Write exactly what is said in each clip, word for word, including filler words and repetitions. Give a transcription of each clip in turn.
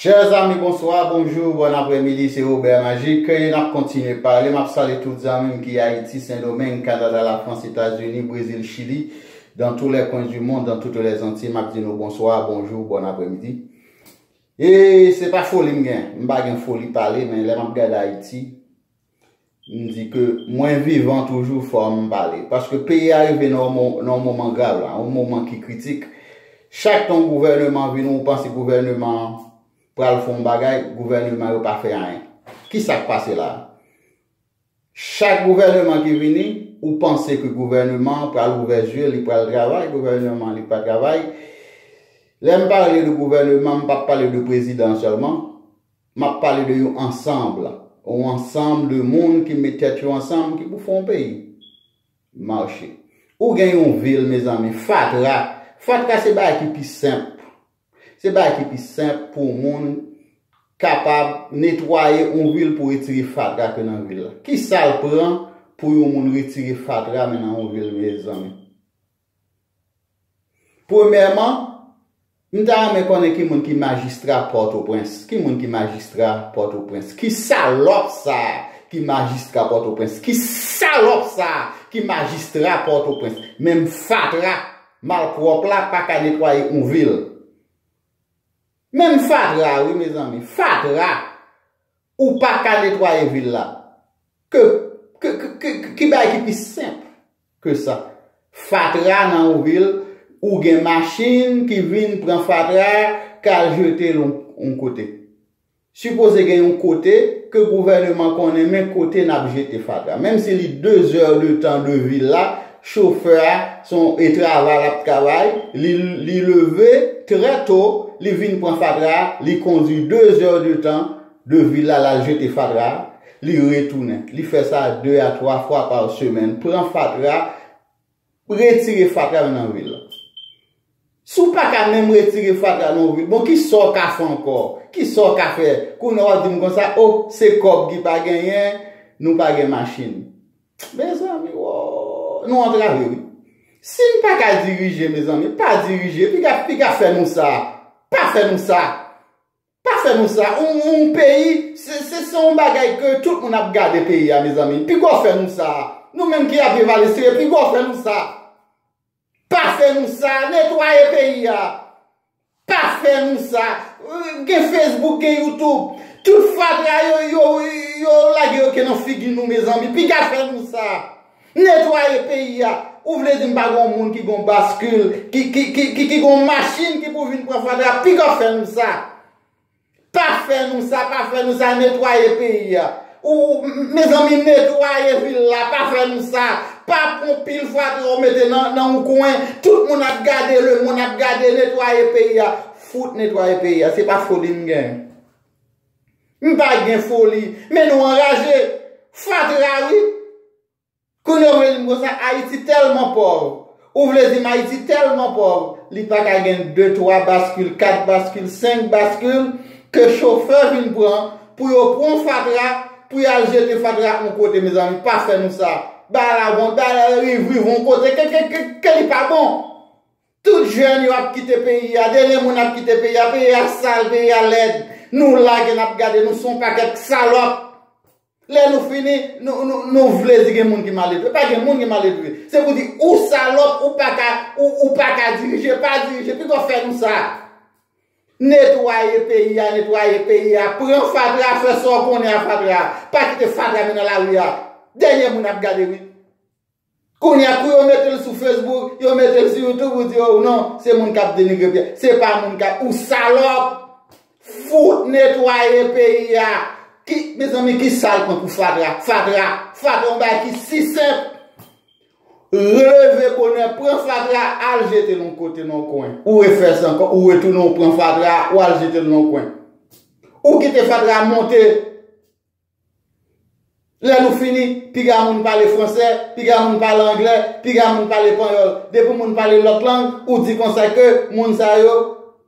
Chers amis, bonsoir, bonjour, bon après-midi, c'est Robert Magic. E n ap kontinye pale. M ap salye tout zanmi m ki Ayiti, Sendomeng, Kanada, Lafrans, Etazini, Brezil, Chili, dans tous les coins du monde, dans toutes les Antilles. M ap di nou bonsoir, bonjour, bon après-midi. E se pa foli m gen. M pa gen foli pale, men lè m ap gade Ayiti, m di ke mwen vivan toujou, fò m pale. Paske peyi a rive nan yon mo-, nan yon moman grav la, yon moman ki kritik. Chak tan yon gouvèneman vini, ou panse gouvèneman an pral fè yon bagay, gouvèneman yo pa fè anyen. Ki sa k pase la? Chak gouvèneman ki vini, ou panse ke gouvèneman an pral ouvè zye, li pral travay, gouvèneman an li pa travay. Lè m pale de gouvèneman, m p ap pale de prezidan sèlman. M ap pale de yon ansanm, yon ansanm de moun ki met tèt yo ansanm, ki pou fè yon peyi mache. Ou gen yon vil, mezanmi, fatra. Fatra se bagay ki pi senp. Se bagay ki pi senp pou moun kapab netwaye yon vil pou retire fatra ke nan vil la. Ki sa l pran pou yon moun retire fatra men nan yon vil, mezanmi? Premyèman, m ta renmen konnen ki moun ki majistra Pòtoprens. Ki moun ki majistra Pòtoprens? Ki salòp sa a ki majistra Pòtoprens? Ki salòp sa a ki majistra Pòtoprens? Menm fatra malpwòp la pa ka netwaye yon vil. Menm fatra, wi, mezanmi, fatra. Ou pa ka netwaye vil la. Ke, ke, ke, ke, ke, ki bagay ki pi senp ke sa? Fatra nan yon vil, ou gen machin ki vin pran fatra, k al jete l yon, yon kote. Sipoze gen yon kote ke gouvèneman konnen, men kote n ap jete fatra. Menm si li de zè de tan de vil la, chofè a, se yon, e travay l ap travay, li, li leve trè to, li vin pran fatra a, li kondui de zè de tan de vil la, l al jete fatra a, li retounen. Li fè sa de a twa fwa pa semèn. Pran fatra, retire fatra nan vil la. Si w pa ka menm retire fatra nan yon vil, bon, ki sa w ka fè ankò? Ki sa w ka fè? Kounye a w ap di m konsa, o, se kòb ki pa genyen, nou pa gen machin. Mezanmi, wo, nou antrave, wi. Si n pa ka dirije, mezanmi, pa dirije, piga, piga fè nou sa. Pa fè nou sa. Pa fè nou sa. Yon, yon peyi, se, se, se yon bagay ke tout moun ap gade peyi a, mezanmi. Piga w fè nou sa. Nou menm ki ap viv alestrange, piga w fè nou sa. Pa fè nou sa. Netwaye peyi a. Pa fè nou sa. Gen Facebook, gen YouTube. Tout fatra yo, yo, yo lage yo ke nan figi nou, mezanmi. Piga fè nou sa. Netwaye peyi a. Ou vle di m pa gen yon moun ki gen yon baskil, ki, ki, ki, ki, ki gen yon machin ki pou vin pran fatra? Piga fè nou sa. Pa fè nou sa, pa fè nou sa, netwaye peyi a. Ou, mezanmi, netwaye vil la, pa fè nou sa. Pa pran pil fatra ou mete nan, nan yon kwen. Tout moun ap gade, lemonn ap gade, netwaye peyi a. Fout netwaye peyi a, se pa foli m gen. M pa gen foli, men nou anraje. Fatra, wi. Kounye a w vle di m konsa, Ayiti tèlman pòv. Ou vle di m Ayiti tèlman pòv, li pa ka gen de, twa baskil, kat baskil, senk baskil, ke chofè vin pran, pou yo pran fatra, pou y al jete fatra yon kote, mezanmi, pa fè nou sa. Bagay la bon, bagay la rive, rive yon kote, ke, ke, ke, ke li pa bon. Tout jèn yo ap kite peyi a, dènye moun ap kite peyi a, peyi a sal, peyi a lèd. Nou la ke n ap gade, nou se yon pakèt salòp. Lè nou fini, nou, nou, nou vle di gen moun ki maledve. Pa gen moun ki maledve. Se pou di ou salòp, ou pa ka, ou, ou pa ka dirije, pa dirije. Piga w fè nou sa. Netwaye peyi a, netwaye peyi a. Pran fatra, fè sa w konnen a fatra. Pa kite fatra mennen lari a. Dènye moun ap gade, wi. Kounye a, kou yo mete l sou Facebook, yo mete l sou YouTube, ou di, o non, se moun k ap denigre peyi a. Se pa moun k ap, ou salòp! Fout netwaye peyi a! Ki, mezanmi, ki sa l pran pou fatra? Fatra! Fatra, yon bagay ki si senp! Leve bonè, pran fatra, al jete l yon kote nan yon kwen. Ou refè sa ankò, ou retounen, ou pran fatra, ou al jete l nan yon kwen. Ou kite fatra monte. Lè nou fini, piga moun pale fransè, piga moun pale anglè, piga moun pale panyòl. Depi moun pale lòt lang, ou di konsa ke moun sa yo,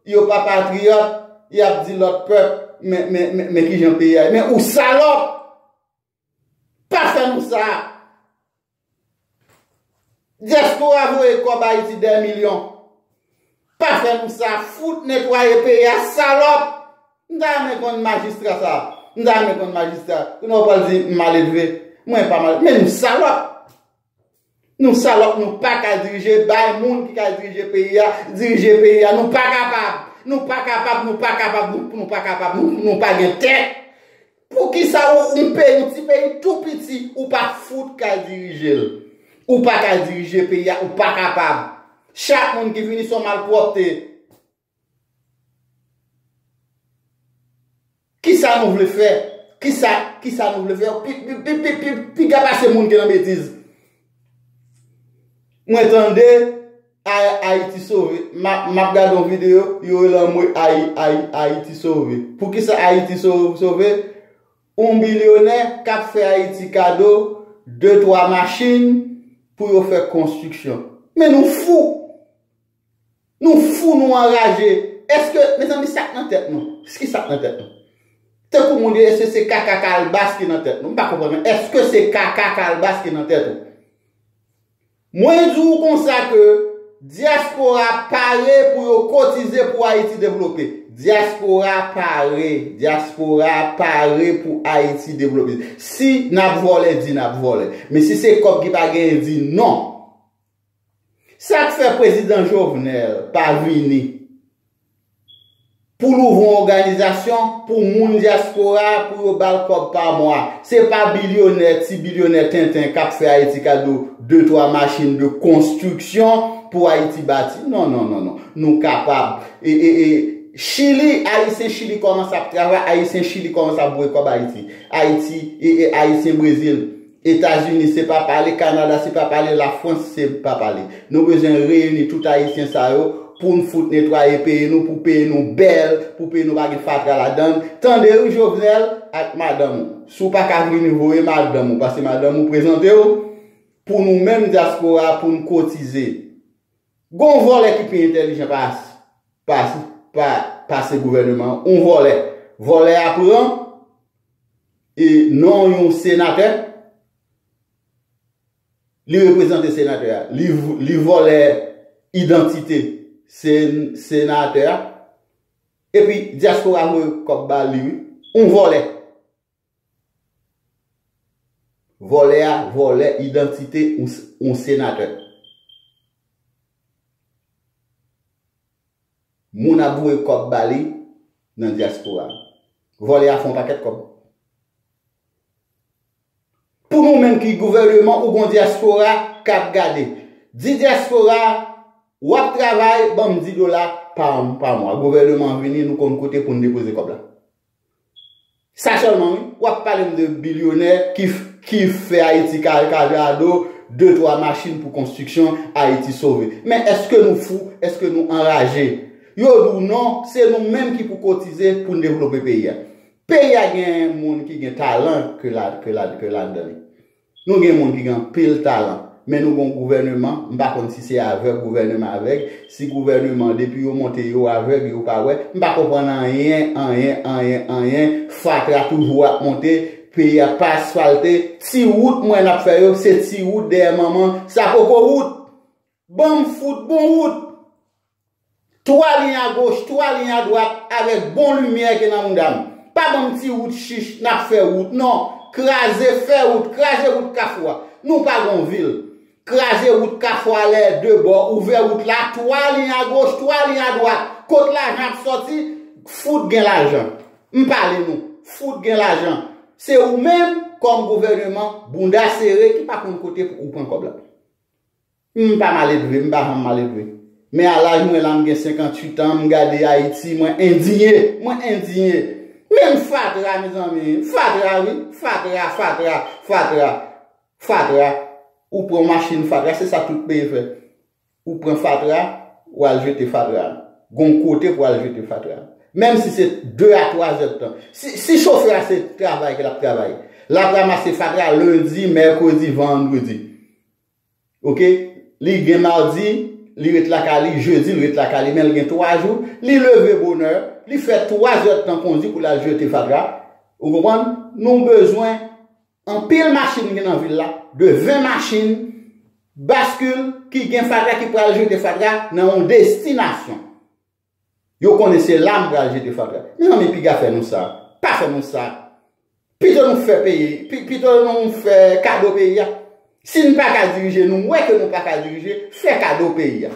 yo pa patriyòt, y ap di lòt pèp, men, men, men, men kijan peyi a ye. Men ou salòp! Pa fè nou sa! Dyaspora voye kòb Ayiti dè milyon. Pa fè nou sa, fout netwaye peyi a, salòp! M ta renmen konn majistra sa. M ta renmen konn majistra. Kounye a w pral di m maledve. Mwen pa mal. Men nou salòp. Nou salòp, nou pa ka dirije. Bay moun ki ka dirije peyi a, dirije peyi a. Nou pa kapab. Nou pa kapab, nou pa kapab, nou, nou pa kapab, nou, nou pa gen tèt. Poukisa ou, yon peyi, yon ti peyi tou piti, ou pa fout ka dirije l? Ou pa ka dirije peyi a, ou pa kapab. Chak moun ki vini se yon malpwòpte. Kisa nou vle fè? Kisa, kisa nou vle fè? Pi, pi, pi, pi, pi, piga pase moun ki nan betiz. Mwen tande Ay-, Ayiti sove. M ap, m ap gade yon videyo, yo rele anmwe Ayi-, Ayi-, Ayiti sove. Poukisa Ayiti sove, sove? Yon bilyonè k ap fè Ayiti kado de, twa machin pou yo fè konstriksyon. Men nou fou! Nou fou, nou anraje. Èske, mezanmi, sa k nan tèt nou? Ki sa k nan tèt nou? Tankou moun di, èske se kaka kalbas ki nan tèt nou? M pa konprann, men èske se kaka kalbas ki nan tèt ou? Mwen di w konsa ke dyaspora pare pou yo kotize pou Ayiti devlope. Dyaspora pare. Dyaspora pare pou Ayiti devlope. Si n ap vòlè, di n ap vòlè. Men si se kòb ki pa genyen, di non. Sa k fè prezidan Jovenel pa vini pou l ouvri yon òganizasyon pou moun dyaspora pou yo ba l kòb pa mwa? Se pa bilyonè, ti bilyonè tenten k ap fè Ayiti kado de, twa machin de konstriksyon pou Ayiti bati. Non, non, non, non. Nou kapab. E, e, e, Chili, Ayisyen Chili kòmanse ap travay, Ayisyen Chili kòmanse ap voye kòb Ayiti. Ayiti, e, e, Ayisyen Brezil. Etazini se pa pale, Kanada se pa pale, Lafrans se pa pale. Nou bezwen reyini tout Ayisyen sa yo pou n fout netwaye peyi nou, pou peyi nou bèl, pou peyi nou pa gen fatra ladan l. Tande wi Jovenel ak madanm ou. Si w pa ka vini voye madanm ou, pase madanm ou prezante w pou nou menm dyaspora pou n kotize. Gon vòlè ki pi entèlijan pas, pas, pa, pase gouvèneman an. On vòlè. Vòlè a pran e non yon senatè. Li reprezante senatè a. Li, li vòlè idantite sen-, senatè a. Epi dyaspora voye kòb ba li, wi. On vòlè. Vòlè a, vòlè idantite yon, yon senatè. Moun ap voye kòb ba li nan dyaspora. Vòlè a fè yon pakèt kòb. Pou nou menm ki gouvèneman ou gon dyaspora k ap gade, di dyaspora, w ap travay, ban m di dola pa, pa mwa. Gouvèneman an vini, nou konn kote pou n depoze kòb la. Sa sèlman, wi. W ap pale m de bilyonè ki, ki fè Ayiti ka-, kado de, twa machin pou konstriksyon, Ayiti sove. Men èske nou fou? Èske nou anraje? Yo di w non, se nou menm ki pou kotize pou n devlope peyi a. Peyi a gen moun ki gen talan ke la, ke la, ke ladan li. Nou gen moun ki gen anpil talan, men nou gen yon gouvèneman, m pa konn si se avèg, gouvèneman avèg, si gouvèneman depi yo monte yo avèg, yo pa wè, m pa konprann anyen, anyen, anyen, anyen, fatra toujou ap monte, peyi a pa asfalte, ti wout m wè n ap fè yo, se ti wout dèyè manman, sa poko wout. Ban m fout bon wout. Twa liy agoch, twa liy adwat, avèk bon limyè ke nan mouda m. Pa ban m ti wout chich, n ap fè wout. Non, kraze, fè wout, kraze wout Kafou a. Nou pa gon vil. Kraze wout Kafou a lè de bò, ouvè wout la, twa liy agoch, twa liy adwat. Kot lajan ap sòti? Fout gen lajan. M pale nou, fout gen lajan. Se ou menm, kòm gouvèneman, bounda sere, ki pa konn kote pou ou pran kòb la. M pa maledve, m pa janm maledve. Men a laj mwen la, m gen senkanntuit an, m gade Ayiti, mwen endiye, mwen endiye. Menm fatra, mezanmi, fatra, wi, fatra, fatra, fatra, fatra. Ou pran machin fatra, se sa tout peyi fè. Ou pran fatra, ou al jete fatra. Gon kote pou al jete fatra. Menm si se de a twa zè tan. Si, si chofè a se travay ke l ap travay, l ap ranmase fatra lendi, mèkredi, vandredi. Oke? Li gen madi, li ret lakay li, jedi, li ret lakay li, men li gen twa jou, li leve bonè, li fè twa zè tan kondi pou l al jete fatra. Ou konprann? Nou bezwen anpil machin ki nan vil la, de ven machin, baskil ki gen fatra, ki pral jete fatra nan yon destinasyon. Yo konnen se la m pral jete fatra. Mezanmi, piga fè nou sa. Pa fè nou sa. Pito nou fè peyi, pi- pito nou fè kado peyi a. Si n pa ka dirije, nou wè ke nou pa ka dirije, fè kado peyi a.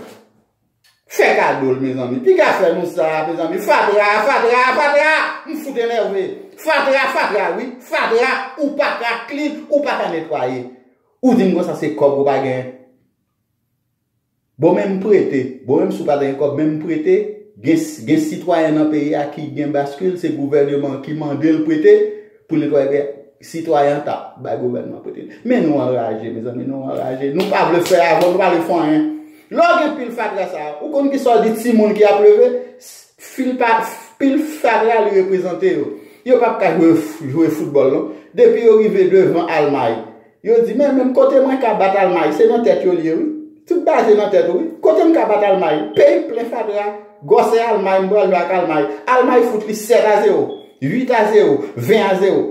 Fè kado l, mezanmi. Piga fè nou sa, mezanmi. Fatra, fatra, fatra! M fout enève. Fatra, fatra, wi. Fatra, ou pa ka klin, ou pa ka netwaye. Ou di m konsa se kòb ou pa genyen. Bon, men m prete. Bon, menm si w pa t gen kòb, men m prete. Gen, gen sitwayen nan peyi a ki gen baskil, se gouvèneman ki mande l prete pou netwaye peyi a. Sitwayen an t ap bay gouvènman prete. Men nou anraje, mezanmi, nou anraje. Nou pa vle fè avan, nou pa vle fè anyen. Lè w gen pil fatra sa a, ou konn ki sa w di timoun ki ap leve? Fil pa, pil fatra li reprezante yo. Yo p ap ka jwe, jwe foutbòl, non. Depi yo rive devan Almay, yo di, men menm kote mwen ka bat Almay, se nan tèt yo l ye, wi. Tout bagay se nan tèt ou, wi. Kote m ka bat Almay? Peyi plen fatra, gwosè Almay, m pral jwe ak Almay. Almay fout li sèt a zewo, uit a zewo, ven a zewo.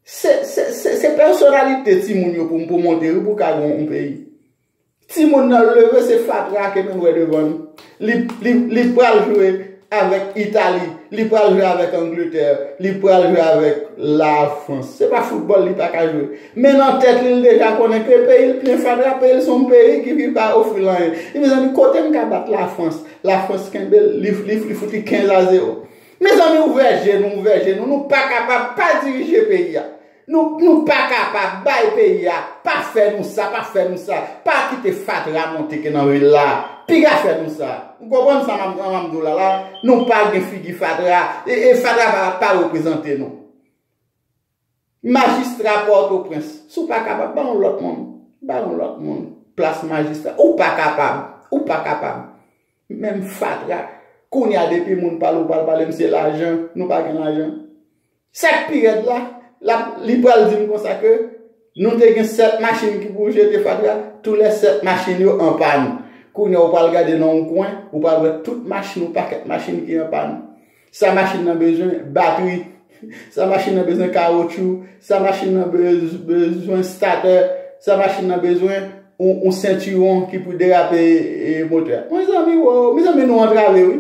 Se, se, se, se pèsonalite timoun yo pou, pou monte, wi, pou ka gen yon peyi. Timoun nan leve, se fatra ke nou wè devan nou. Li, li, li pral jwe avèk Itali, li pral jwe avèk Angletè, li pral jwe avèk Lafrans. Se pa foutbòl li pa ka jwe. Men nan tèt li, li deja konnen ke peyi l plen fatra, peyi l se yon peyi ki, ki pa ofri l anyen. Li, mezanmi, kote m ka bat Lafrans? Lafrans kenbe l, li, li, li fout li kenz a zewo. Mezanmi, ouvè je nou, ouvè je nou. Nou pa kapab pa dirije peyi a. Nou, nou pa kapab bay peyi a. Pa fè nou sa, pa fè nou sa. Pa kite fatra monte ke nan vil la. Piga fè nou sa. Ou konprann sa m ap, m ap di w la la? Nou pa gen figi fatra. E, e fatra pa, pa reprezante nou. Majistra Pòtoprens, si w pa kapab, ba yon lòt moun. Ba yon lòt moun plas majistra. Ou pa kapab. Ou pa kapab. Menm fatra. Kounye a, depi moun pale, ou pral pale m se lajan. Nou pa gen lajan. Sa k pi rèd la, l ap, li pral di m konsa ke nou te gen sèt machin ki pou jete fatra, tou lè sèt machin yo an pàn. Kounye a, ou pral gade nan yon kwen, ou pral wè tout machin, yon pakèt machin ki an pàn. Sa machin nan bezwen? Batri. Sa machin nan bezwen? Kawotchou. Sa machin nan bez- bezwen? Statè. Sa machin nan bezwen? Yon, yon sentiwon ki pou derape, e, motè a. Mezanmi, wo, mezanmi, nou antrave, wi.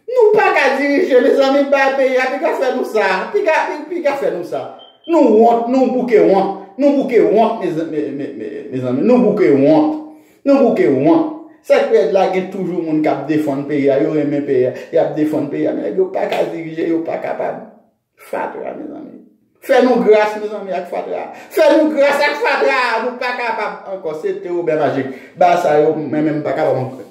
Nou pa ka dirije, mezanmi, bay peyi a, piga fè nou sa. Piga, pi- piga fè nou sa. Nou wont, nou bouke wont. Nou bouke wont, mezanmi, mezanmi. Nou bouke wont. Nou bouke wont. Sa k pi rèd la, gen toujou moun k ap defann peyi a, yo renmen peyi a, y ap defann peyi a, men nèg yo pa ka dirije, yo pa kapab. Fatra, mezanmi. Fè nou gras, mezanmi, ak fatra. Fè nou gras ak fatra, nou pa kapab ankò. Se te Wobè Majik. Ba sa yo, mwen menm pa kapab ankò.